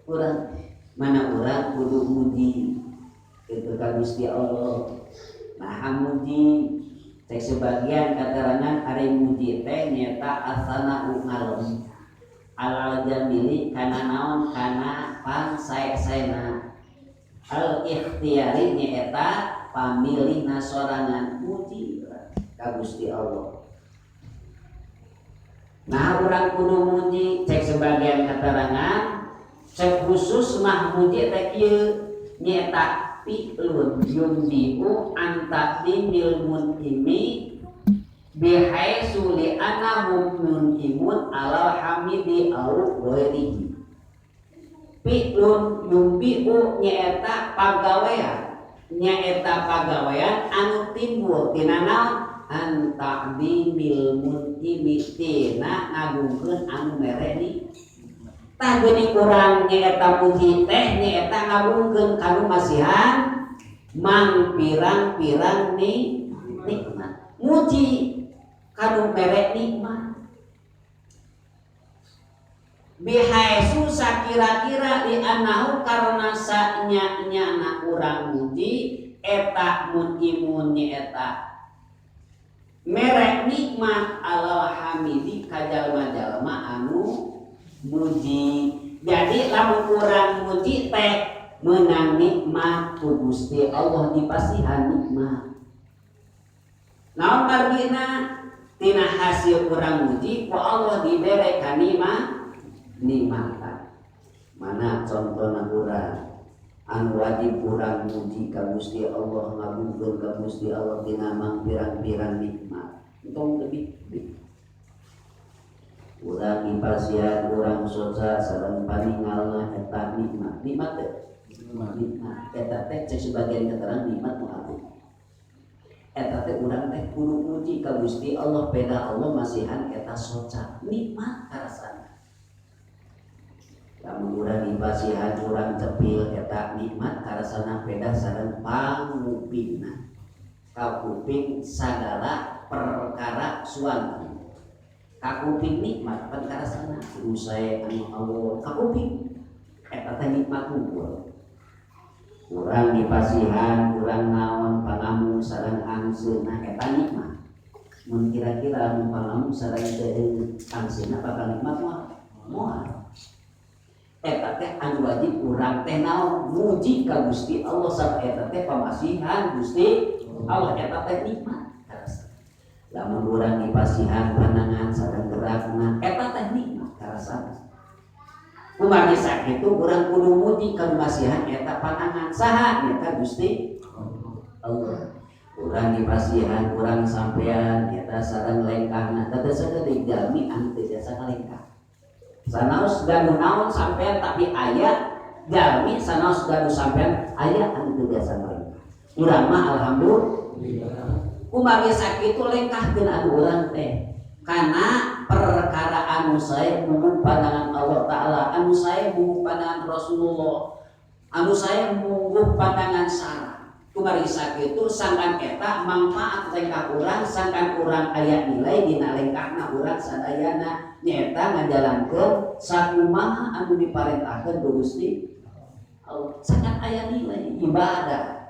Urang mana urang kudu muji kitu ka Gusti Allah. Nah, muji cek sebagian katerangan, ari muji teh nyaeta as-sana'u, ngalem, alal jamili, kana naon, kana pangsae-saena, al ikhtiyari, nyaeta pamilihna sorangan. Muji ka Gusti Allah. Nah, urang kudu muji, cek sebagian keterangan, cek khusus mah muji teh kieu, nyaeta fi'lun yunbi'u an ta'dimil mun'imi bihaitsu li annahu mun'imun alal hamidi au ghairihi. Fi'lun yunbi'u nyaeta pagawean, nyaeta pagawean anu timbul tina naon, an ta'dimil mun'imi, tina ngagungkeun anu mere ni. Tah, geuning urang nyaeta muji teh nyaeta ngagungkeun kanu masihan mang pirang-pirang ni nikmat, muji kanu mere nikmat. Bihaitsu, sakira-kira, li annahu, karena sanya nyana urang muji eta mun'imun, eta mere nikmat, alal hamidi, ka jalma-jalma anu muji. Jadi lamun urang muji teh menang nikmat ku Gusti Allah, dipasihan nikmat. Naon margina? Tina hasil urang muji ku Allah dibere kanima nikmatan. Mana contohna urang anu wajib urang muji ka Gusti Allah, ngagungkeun ka Gusti Allah tina mang pirang-pirang nikmat? Entong lebih lebih. Urang dipasihan urang soca sareng paningalna, eta nikmat. Nikmat teh? Nikmat. Eta teh cek sebagian keterangan nikmat nu agung. Eta teh urang teh kudu muji ka Gusti Allah, beda Allah masihan eta soca, nikmat karasana. Lamun urang dipasihan urang cepil, eta nikmat karasana, beda sareng pangupingna, kakuping sagala perkara suanten, kakuping nikmat pan karasana. Kudu sae anu Allah kakuping, eta teh nikmat unggul. Urang dipasihan urang naon, pangamung sareng angseuna, eta nikmat. Mun kira-kira mun pangamung sareng teu angseuna, bakal nikmat moal? Moal. Eta teh anu wajib urang teh naon? Muji ka Gusti Allah, sabab eta teh pamasihan Gusti Allah, eta teh nikmat. Lamun urang dipasihan pandangan sareng gerakna, eta teh nikmat karasana. Kumargi sakitu urang kudu muji ka masihan eta pandangan. Saha? Eta Gusti Allah. Urang dipasihan urang sampean eta sareng lengkahna, teu saeutik jalmi anu teu biasa kalengkah. Sanaos gaduh naon sampean, tapi aya jalmi sanaos gaduh sampean aya anu teu biasa ngalengkah. Urang mah alhamdulillah. Kumargi sakitu lengkahkeun anu urang teh karena perkara anu sae mungguh pandangan Allah Ta'ala, anu sae mungguh pandangan Rasulullah, anu sae mungguh pandangan syara. Kumargi sakitu sangkan eta manfaat lengkah urang, sangkan urang aya nilai dina lengkahna urang sadayana, nyaeta ngajalankeun sakumaha anu diparentahkeun ku Gusti Allah, sangkan aya nilai ibadah.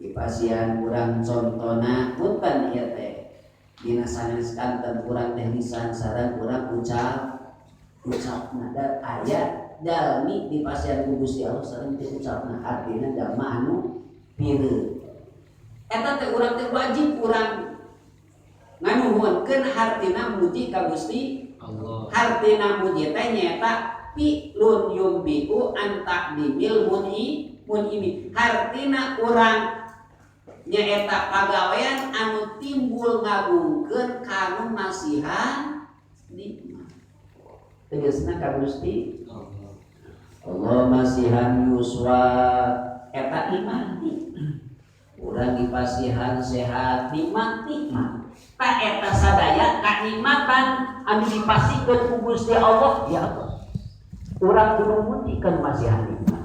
Dipasihan urang contona, punten ieu teh dina sanes kanten urang teh lisan sareng urang ucap ucapna, da aya jalmi dipasihan ku Gusti Allah sareng teu ucapna, artina jalma anu pireut. Eta teh urang teh wajib urang nganuhunkeun, hartina muji ka Gusti Allah. Hartina muji teh nyaeta fi'lun yunbi'u an ta'dimil mun'imi, hartina urang nyaeta pagawean anu timbul ngagungkeun kanu masihan nikmat, tegasna ka Gusti Allah. Allah masihan yuswa, eta nikmat. Urang dipasihan sehat, nikmat, nikmat. Tak eta sadaya kanikmatan anu dipasihkeun ku Gusti Allah, ya Allah, urang kudu muji kan masihan nikmat.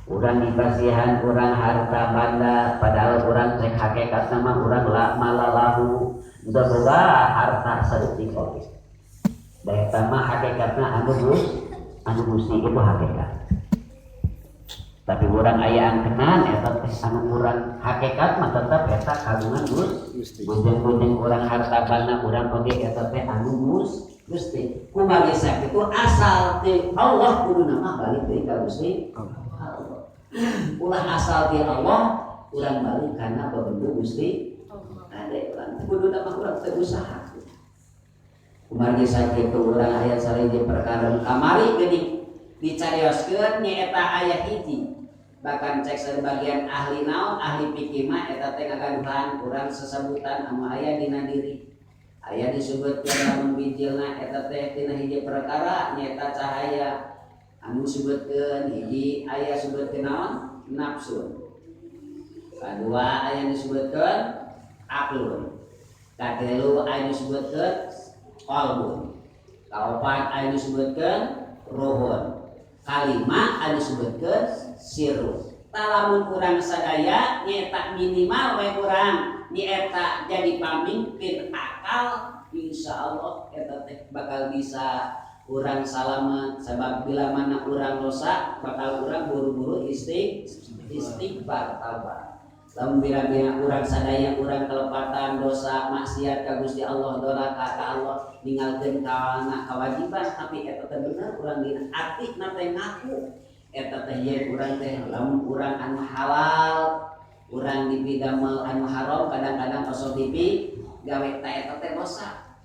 Urang dipasihan urang harta banda, padahal urang cek hakikatna mah urang la malalahu, teu boga harta saeutik oge, da eta mah hakikatna anu Anu Gusti itu hakikat. Tapi urang aya angkenan eta teh anu urang hakikat mah tetep eta kagungan Gusti. Bujeng-bujeng urang harta banda urang oge eta teh anu Gusti. Kumaha sakitu asal ti Allah kuduna mah balik deui ka Gusti Allah. Ulah asal ti Allah urang balik kana babendu Gusti. Ade urang kuduna mah urang teh usaha. Kumargi sakitu urang aya sariji perkara kamari geuning dicarioskeun nyaeta aya hiji. Bahkan cek sebagian ahli naon ahli fikih mah eta teh ngagaduhan urang sesebutan anu aya dina diri. Aya disebutkeun lamun bijilna eta teh tina hiji perkara nyaeta cahaya anu disebutkeun hiji aya sebutkeun naon nafsu. Kadua aya disebutkeun aklun. Katilu aya disebutkeun qalbun. Kaopat aya disebutkeun ruhun. Kalima aya disebutkeun sirru. Talamun urang sadaya nyaeta minimal we urang nyaeta jadi pamimpin akal, insyaallah eta teh bakal bisa urang salamet. Sabab bila mana urang dosa bakal urang buru-buru istighfar taubat. Lamun bila-bila urang sadaya urang kelepatan dosa maksiat ka Gusti Allah, doraka ka Allah, ninggalkeun kana kewajiban, tapi eta teh bener urang dina ati na teh ngaku eta teh ye urang teh lamun urang anu halal urang dipidamel anu haram kadang-kadang osok dipi gawe ta eta teh dosa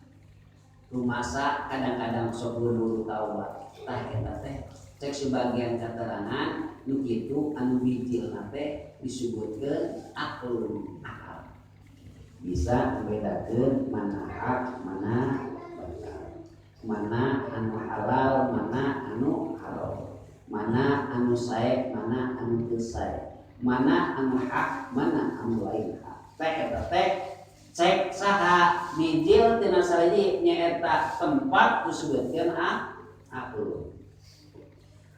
rumasa kadang-kadang sok buru-buru taubat tah eta teh cek sebagian keterangan nu kitu anu bijilna teh disebutkeun aklun akal bisa membedakeun mana hak mana batal, mana anu halal mana anu haram, mana anu sae mana anu teu sae, mana anu hak mana anu lain hak. Teh eta teh cek saha bijil tina sariji nyaeta tempat disebutkeun aklun.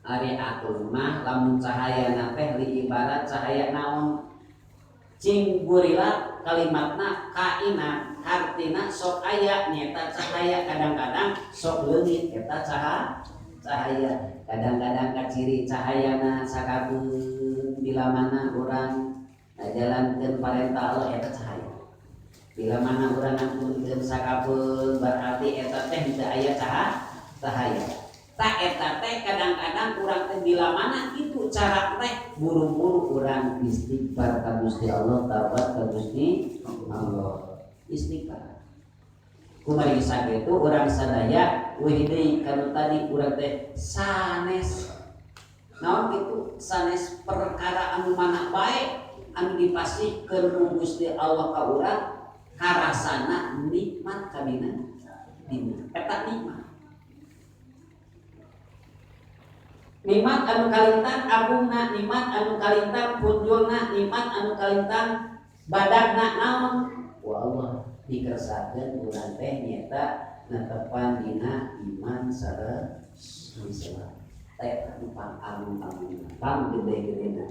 Ari aklun mah lamun cahayana teh li ibarat cahaya naon cing gurila kalimatna kaina hartina sok aya nyaeta cahaya kadang-kadang sok leungit eta cahaya kadang-kadang kaciri cahayana sakabeung bila mana urang ngajalankeun parentah Allah eta cahaya bila mana urang ngampunkeun sakabeung berarti eta teh teu aya cahaya. Tak eta teh kadang-kadang urang teh bila mana itu cara teh buru-buru urang istighfar ka Gusti Allah, taubat ka Gusti Allah, istighfar. Kumargi sakitu urang sadaya wih deui kanu tadi urang teh sanes naon kitu sanes perkara anu mana bae anu dipasihkeun ku Gusti Allah ka urang karasana nikmat kabina dina eta nikmat. Nikmat anu kalintang agungna, nikmat anu kalintang punjulna, nikmat anu kalintang badagna naon? Wa Allah dikersakeun urang teh nyaeta netepan dina iman sareng Islam. Teh anu pang agung-agungna, pang gede-gedena.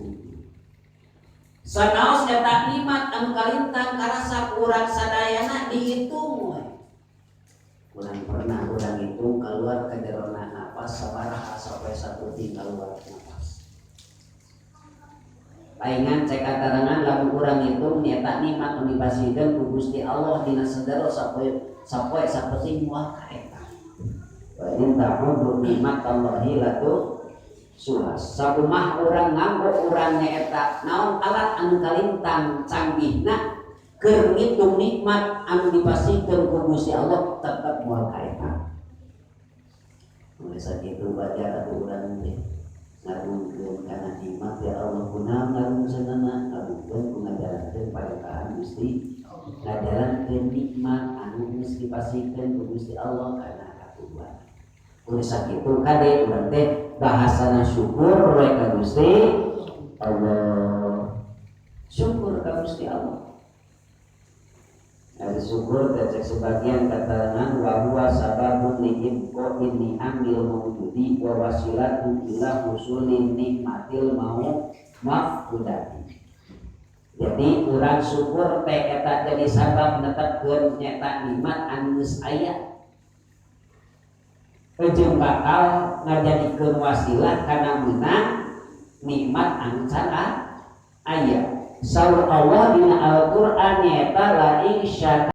Sanaos eta nikmat anu kalintang karasa urang sadayana dihitung we. Urang pernah urang hitung keluar ka jerona napas sabaraha sampai saputing keluar napas. Paingan cek katarangan lamun urang hitung nyaeta nikmat anu dipasihkeun ku Gusti Allah dina sadaro sapoe sapenting moal ka eta. Wa in ta'udu nikmatallahi la tuhsuha. Sakumaha urang nganggo urang nyaeta naon alat anu kalintang canggihna keur ngitung nikmat anu dipasihkeun ku Gusti Allah tetep moal ka eta. Mulai sakitu wajar atuh urang teh ngagungkeun kana nikmat ya Allah kunaon ngagungseunana ngagungkeun ku ngajalankeun parentahan Gusti ngajalankeun nikmat anu geus dipasihkeun ku Gusti Allah kana kakuduan. Mulai sakitu kade urang teh bahasana syukur we ka Gusti Allah. Syukur ka Gusti Allah. Ada syukur dan cek sebagian keterangan wa huwa sababun li ibqa'in ni'amil mawjudi wa wasilatu ila husulin nikmatil mau mafqudati. Jadi urang syukur teh eta jadi sabab netepkeun nyata nikmat anu geus aya. Jeung bakal ngajadikeun wasilah kana meunang nikmat anu can aya. Saur Allah dina